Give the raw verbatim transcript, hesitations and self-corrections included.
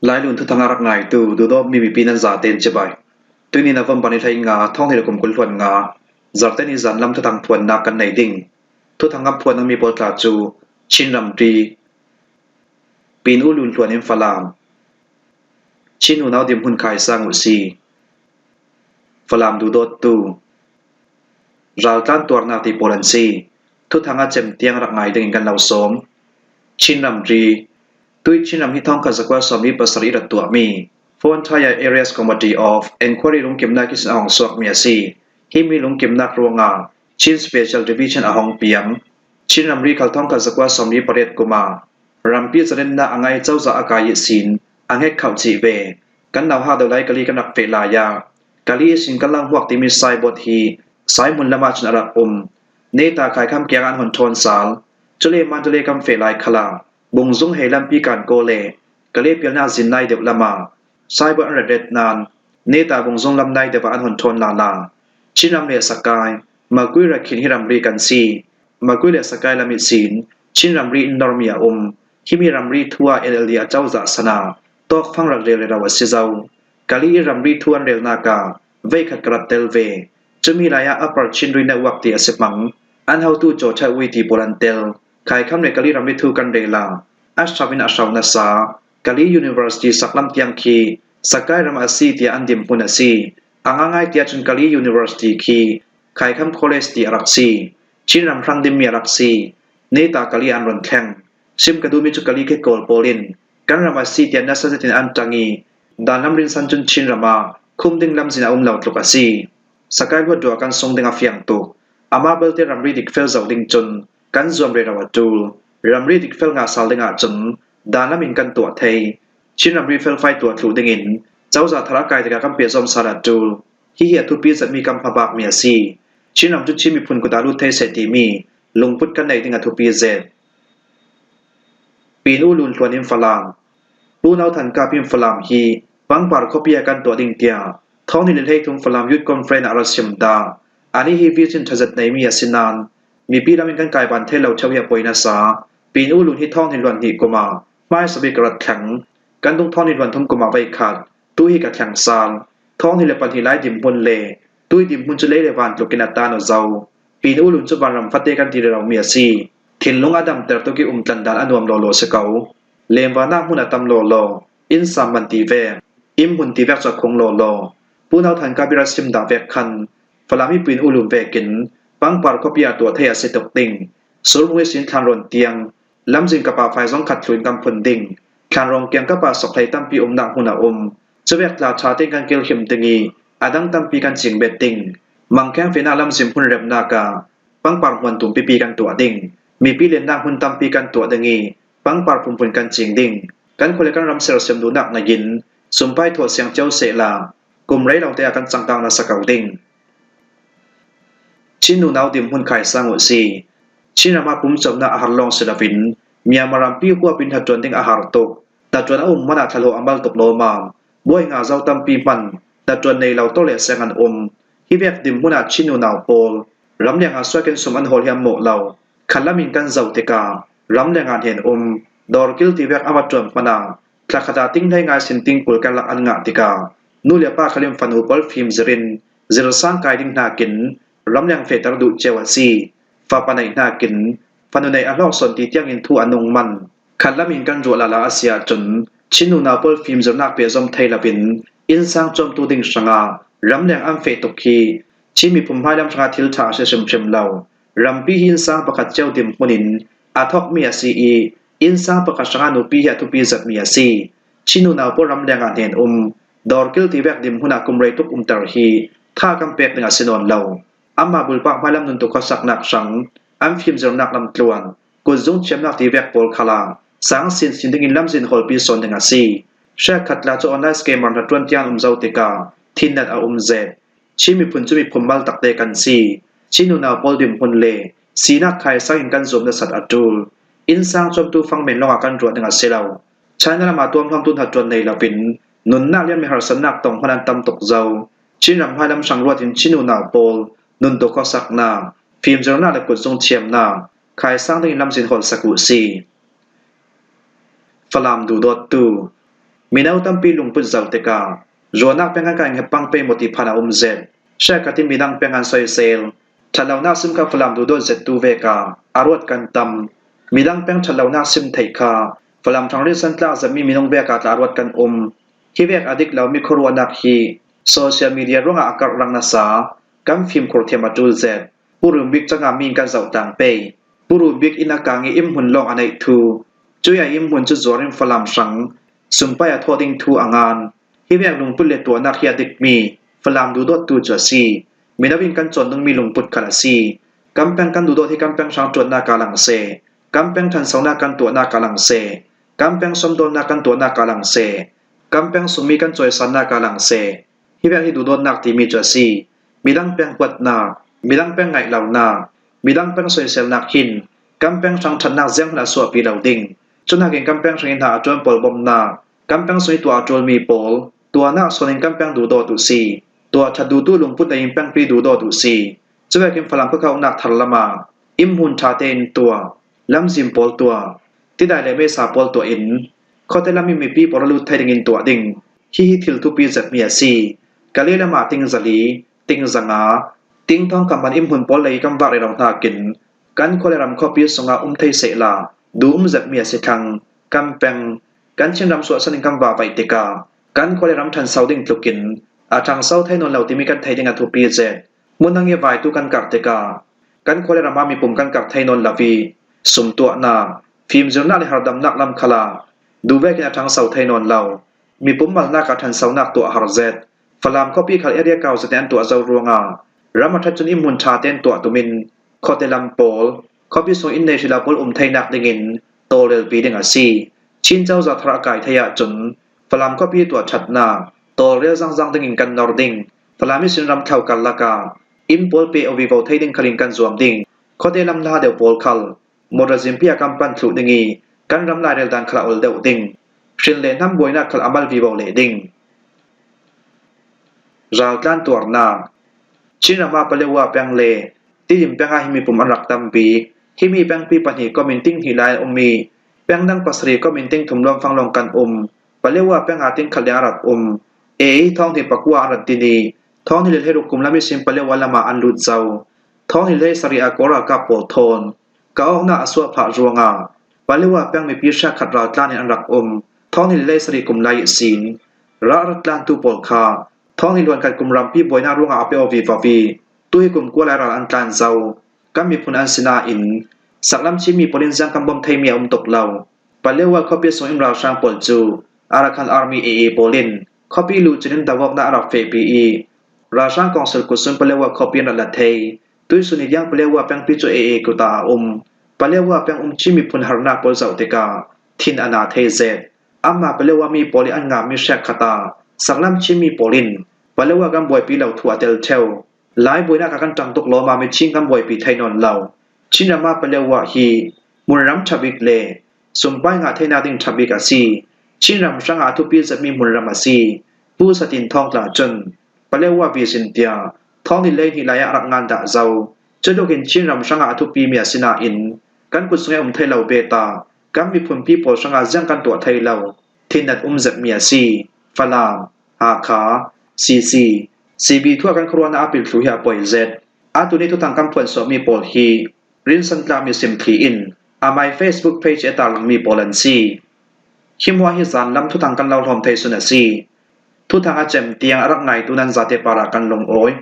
Lailun thuthang a rak ngaitu duhdawtmi mipi nan zaten cibai. Tuini November ni hleihnih nga, thawng hnih le kum kul hluan nga, Zarhte ni zan lam thuthang phuannak kan nei ding. Thuthang kan phuan dingmi pawl tla cu Chin ramri, Pin U Lun hluan in Falam, Chin unau dinhmun Khai Sang U Si, Falam duhdawttu, raltlan tuarnak ti pawl an si. Thuthang a cem tiang rak ngai dingin kan lo sawm. Chin ramri. Tui Chin ram hi thawngkhat zakua sawmli pasarih ih rak tuahmi Frontier Areas Committee of Inquiry lungkimnak ihsin a hong suakmi a si. Himi lungkimnak ruangah Chin Special Division a hong piang. Chin ramri khal thawngkhat zakua sawmli pariat kum ah rampi zalennak a ngai cozah a kai ihsin a ngek khauh cih ve. Kan nauhak deuh lai Kali kan rak feh lai ah Kali ihsin kan langhmuak timi Saibot hi Sai hmun lamah cun a rak um. Neta Khaikham kiangah an hun ṭhawn sal. Cule Mandalay kan feh lai khalah Bungzung hei lampi kan kaw le Kali pialnak zin nai deuh lamah Saibot an ret ret nain Neta Bungzung lam nai deuh ah an hun ṭhawn lala. Chin ram le Sakai, Magway rakhin hi ramri kan si. Magway le Sakai lam ihsin Chin ramri in normi a um. Himi ramri thu ah N L D a cozah san ah tawkfang rak rel rero a si zo. Kali ih ramri thu an relnak ah veikhat ka rak tel ve. Cumi lai ah Upper Chin Rui Network ti a si hmang. An hotu Caw Ṭha Wui ti pawl an tel. Khaikham le Kali ramri thu kan rel ah a hrau in a hrau nasa Kali University saklam tiang khi Sakai ram a si tiah an dinhmun a si. A ngaingai tiah cun Kali University khi Khaikham College ti a rak si. Chin ram hrang dinmi a rak si. Neta Kali an run thleng. Sim ka duhmi cu Kali khi Kawl pawl in kan ram a si tiah nasa zetin an ṭang ih, danlam rinsan cun Chin ram ah khum ding lamzin a um lo tluk a si. Sakai hluat dua kan sung ding a fiang tuk. Amah belte ramri dikfel zoh ding cun kan zuam rero a ṭul. Ramri dikfel ngah sal ding ahcun danlam in kan tuah thei. Chin ramri felfai tuah thluh dingin cozah thar a kai tikah kan pehzom sal a ṭul. Hihi a thupi zetmi kan hmabakmi a si. Chin ram cu Chin miphun kut ah lut thei seh timi lungput kan neih ding a thupi zet. Pin U Lun hluan in Falam. Pu Nau Than Kap in Falam hi pangpar khuapi ah kan tuah ding tiah thawng hnih le hleithum Falam Youth Conference ah a ra sim dah. Ani hi vision ṭha zet neimi a si nain mipi lam in kan kaiban thei lo ṭheu hi a poi nasa. Pin U Lun hi thawng hnih hluan hnih kum ah hmaisa bik a rat thleng. Kan dung thawng hnih hluan thum kum ah veikhat. Tu hi ka thleng sal. Thawng hnih le pahnih lai dinhmun le tui dinhmun cu lei le van tlukin a tan aw zo. Pin U Lun cu vanram fate kan ti rero mi a si. Thinlung a damter tuk ih umtlan dan a nuam lawlaw si ko. Lemvanak hmun a tam lawlaw, innsam man ti vek, inn hmun ti vek cu a khung lawlaw. Pu Nau Than Kap ih ra sim dah vek khan Falam ih Pin U Lun vekin pangpar khuapi ah tuah thei a si tuk ding. Surhmu ihsin thlanrawn tiang lamzin kapa fai zong khat thluin kan phun ding. Thlanrawng kiang kapa sawkhlei tampi umnak hmun a um. Cuvek tla ṭha tein kan kilhim ding ih a dang tampi kan cing bet ding. Mangkheng fehnak lamzin hmun remnak ah pangpar hmuan tum pipi kan tuah ding. Mipi lennak hmun tampi kan tuah ding ih pangpar phunphun kan cing ding. Kan khua le kan ram sersiam duhnak nakin sumpai thawh siang cio sehla kum rei lo te ah kan cangkang nasa ko ding. Chin unau dinhmun Khai Sang U Si. Chin ram ah pumcawmnak a har lawng si loin Myanmar rampi huap in hnaṭuan ding a har tuk. Hnaṭuan a um hmanh ah thlahlawh a mal tuk lawmmam. Buai nga zo tampi hmanh hnaṭuan nei lo tawh le seng an um. Hi vek dinhmun ah Chin unau pawl ramleng ah suak in sum an hawl hi an mawh lo. Khatlam in kan zoh tikah ramleng ah hnen um dawrkil ti vek a va ṭuan hmanh ah thlakhat ah ting hleinga ihsin ting kul karlak an ngah tikah nu le pa khal in fanu pawl fim zir in zirsang kai ding hnakin ramleng fehter duh cio a si. Fapa neih hnakin fanu neih a hlawk sawn ti tiangin thu a nung man. Khatlam in kan ruah lala a si ahcun Chin unau pawl fimzirnak pehzom thei loin innsang cuamtu ding hrangah ramleng an feh tuk hi Chin miphum hmailam hrangah thil ṭha a si hrimhrim lo. Rampi hi innsang pakhat cio dinhmun in a thawkmi a si ih innsang pakhat hrangah nupi hi a thupi zetmi a si. Chin unau pawl ramleng ah hnen um dawrkil ti vek dinhmun ah kum rei tuk umter hi tha kan pek ding a si nawn lo. Anmah bulpak hmailam nun tuk khuasaknak hrang an fimzirnak lamtluan kutzung thiamnak ti vek pawl khalah sang sinsin dingin lamzin hawlpi sawn ding a si. Hrekkhat tla cu online scammer hnaṭuan tiang um zo tikah thinnat a um zet. Chin miphun cu miphun mal takte kan si. Chin unau pawl dinhmun le sinak khaisang in kan zuam nasat a ṭul. Innsang cuamtu fangmen lawngah kan ruah ding a si lo. China lam ah tuamhlawmtu hnaṭuan nei loin nunnak lianmi harsatnak tong hmanh an tam tuk zo. Chin ram hmailam hrang ruatin Chin unau pawl nun tuk khuasaknak, fimzirnak le kutzung thiamnak khaisang dingin lamzin hawlsak uh si. Falam duhdawttu. Mino tampi lungput zo tikah, ruahnak peng kan ka ing hepang pei maw ti phan a um zet. Hriak khat in midang peng an soisel. Ṭhatlonak sim kha Falam duhdawt zettu vek ah a ruat kan tam. Midang peng ṭhatlonak sim theih kha Falam ṭhang rinsan tlak zetmi minung vek ah tla a ruat kan um. Hi vek a dik lomi khuaruahnak hi social media ruangah a karh rang nasa, kan fimkhur thiam a ṭul zet. Pu Run Bik cangah mi in kan zoh tlang pei. Pu Run Bik inn a kang ih inn hmun lawng a neih thu. Cuih a inn hmun cu zuar in Falam hrang sumpai a thawh ding thu a ngan. Hi vek lungput le tuahnak hi a dikmi Falam duhdawttu cu a si. Mino in kan cawn dingmi lungput khal a si. Kan peng kan duhdawt hi kan peng hrang ṭuannak ah lang seh, kan peng ṭhansonak kan tuahnak ah lang seh, kan peng sawmdawlnak kan tuahnak ah lang seh, kan peng sungmi kan cawisannak ah lang seh, hi vek hi duhdawtnak timi cu a si. Midang peng huatnak, midang peng ngaih lonak, midang peng soiselnak hin kan peng hrang ṭhatnak zianghman a suahpi lo ding. Cuhnakin kan peng hrang ih hna a ṭuan pawl bomnak, kan peng sung ih tuah a ṭulmi pawl tuahnak sual in kan peng duhdawt uh si. Tuah ṭhat duhtu lungput nei in pengpi duhdawt uh si. Cuvekin Falam khua kha uknak thar lamah inn hmun ṭha tein tuah, lamzin pawl tuah, tidai le meisa pawl tuah in khuate lam ih mipi pawl a lut thei dingin tuah ding. Hihi thil thupi zetmi a si. Kalay lamah ting zali, ting zanga, ting thawngkam hman inn hmun pawl lei kan vak rero hnakin kan khua le ram khuapi sungah um thei sehla duh um zetmi a si thlang. Kan peng, kan Chinram suahsan in kan vahvaih tikah kan khua le ram ṭhanso ding tlukin a ṭhangso thei nawn lo timi kan theih ding a thupi zet. Hmun dang ih vaitu kan karh tikah kan khua le ram ah mipum kan karh thei nawn lo ih sum tuahnak, fimzirnak le hardamnak lam khalah duh vekin a ṭhangso thei nawn lo. Mipum malnak ah ṭhansonak tuah har zet. Falam khuapi khal area kau zet in an tuah zo ruangah ram a ṭhat cun inn hmun ṭha tein tuah tumin khuate lam pawl, khuapi sung inn nei hrilo pawl um theinak dingin tawlrelpi ding a si. Chin cozah thar a kai thei ahcun Falam khuapi tuah ṭhatnak tawlrel zangzang dingin kan nor ding. Falam ihsin ram thlo karlak ah inn pawl pe aw vivo thei ding khalin kan zuam ding. Khuate lam hla deuh pawl khal motor zimpi ah kan pan thluh ding ih kan ram lairel dan khal a ol deuh ding. Hrin le hnam buainak khal a mal vivo leh ding. Raltlan tuarnak. Chinram ah Paletwa peng le Tidim peng ah hi mipum an rak tam bik. Himi pengpi pahnih kom in ting hnih lai an um ih peng dang pasarih kom in ting thum lawng fang lawng kan um. Paletwa peng ah ting khat leng a rak um. A A hi thawng hnih pakua an rak din ih thawng hnih le hlei ruk kum lam ihsin Paletwa lamah an lut zo. Thawng hnih le hlei sarih ah Kawl ralkap pawl thawn ka awknak a suah phah ruangah Paletwa peng mipi hriak khat raltlan in an rak um. Thawng hnih le hlei sarih kum lai ihsin ral a rak tlantu pawl kha thawng hnih le khat kum rampi buainak ruangah a pe aw vivo ih tu hi kum kua lai ral an tlan zo. Kan miphun an si nain saklam Chinmi pawl in ziang kan bawmh theimi a um tuk lo. Paletwa khuapi sung in ralhrang pawl cu Arakan Army, A A pawl in khuapi luh cun in dawawknak a rak fehpi ih ralhrang kawngsil kut sung Paletwa khuapi an rak la thei. Tuihsun ih tiang Paletwa pengpi cu A A kut ah a um. Paletwa peng um Chin miphun harnak pawl zoh tikah thin a na thei zet. Amah Paletwa mi pawl ih an ngammi hriak khat ah saklam Chinmi pawl in Paletwa kan buaipi lo thu a tel ṭheu. Lai buainak ah kan ṭang tuk lawmmam ih Chin kan buaipi thei nawn lo. Chinram ah Paletwa hi hmunram ṭha bik le sumpai ngah theinak ding ṭha bik a si. Chinram hrangah a thupi zetmi hmunram a si. Pu Satin Thawng tla cun Paletwa vision tiah thawng hnih le hlei hnih lai ah a rak ngan dah zo. Cutluk in Chinram hrangah a thupimi a si nain kan kut sungah um thei lo bet ah kan miphunpi pawl hrangah ziang kan tuah thei lo. Thinnat um zetmi a si. Falam, Hakha, Sisi, Sibi thu ah kan khuaruahnak a pil thlu hi a poi zet. Atu ni thuthang kan phuansuahmi pawl hi rinsan tlakmi sim thli in amai Facebook page a tarlangmi pawl an si. Hi hmuah hi zanlam thuthang kan lo hlawm thei sun a si. Thuthang a cem tiang a rak ngaitu nan zate parah kan lungawi.